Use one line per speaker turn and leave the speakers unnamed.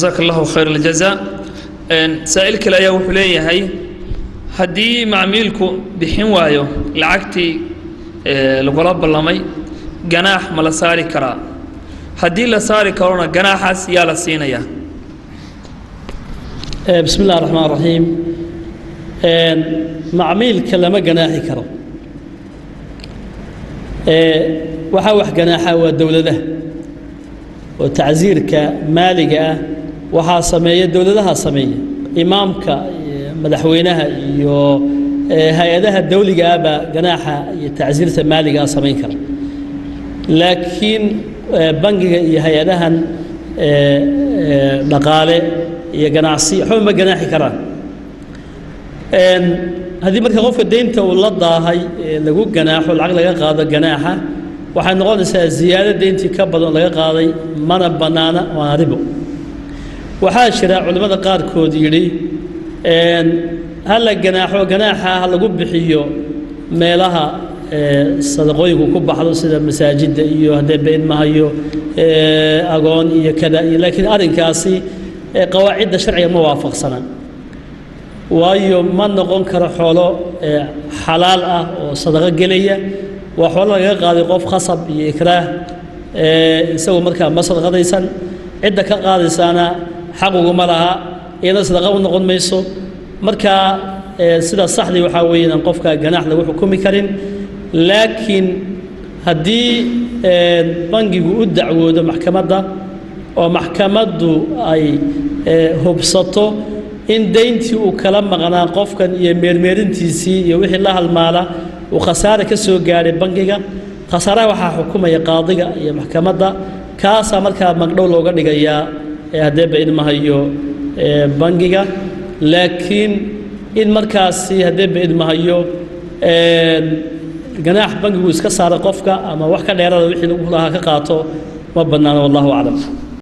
Jazaak Allahu khayr aljaza. Saa'il kale ayaa wuxuu leeyahay, haddii macmiilku bixin waayo lacagtii lagula ballamay, ganaax ma la saari karaa? Haddii la saari karona, ganaaxaas yaa la siinayaa?
Bismi اllah الرaxmaan الraxiim. Macmiilka lama ganaaxi karo. Waxaa wax ganaaxa waa dowladaha, oo tacsiirka maaliga ah waxaa sameeya dowladaha sameeya, imaamka, madaxweynaha iyo hay-adaha dawliga ah baa ganaaxa iyo tacsiirta maaliga ah samayn kara. Laakiin bangiga iyo hay-adahan dhaqaale iyo ganacsi waxba ma ganaaxi karaan. Haddii marka qofka deynta uu la daahay lagu ganaaxo, lacag laga qaado ganaaxa, waxay noqonaysaa ziyaado deyntii ka badan oo laga qaaday, mana bannaana, waana ribo. Waxaa jira culimmada qaarkood yidhi ha la ganaaxo, ganaaxa ha lagu bixiyo meelaha sadaqooyinku ku baxdo, sida masaajidda iyo haddee beenmahayo agoon iyo kada iyo, laakiin arrinkaasi qawaacidda sharciga ma waafaqsana, waayo ma noqon karo xoolo xalaal ah oo sadaqo gelaya. Waa xoolo lagaga qaaday qof khasab iyo ikraah, isagu markaa ma sadaqadaysan, cidda ka qaadaysaana xaq uguma laha, iyana sadaqa u noqon mayso. Marka sida saxdii waxaa weeye inaan qofka ganaax lagu xukumi karin. Laakiin haddii bangigu u dacwoodo maxkamadda oo maxkamaddu ay hubsato in deyntii uu kala maqnaa qofkan iyo meermeerintiisii iyo wixii la halmaala uu khasaare ka soo gaadhay bangiga, khasaaraha waxaa xukumaya qaadiga iyo maxkamadda, kaasaa markaa magdhow looga dhigayaa haddeeba idmahayo bangiga. Laakiin in markaasi haddeeba idmahayo ganaax bangigu iska saaro qofka ama wax ka dheerada wixii lagu lahaa ka qaato ma bannaano. Wallahu aclam.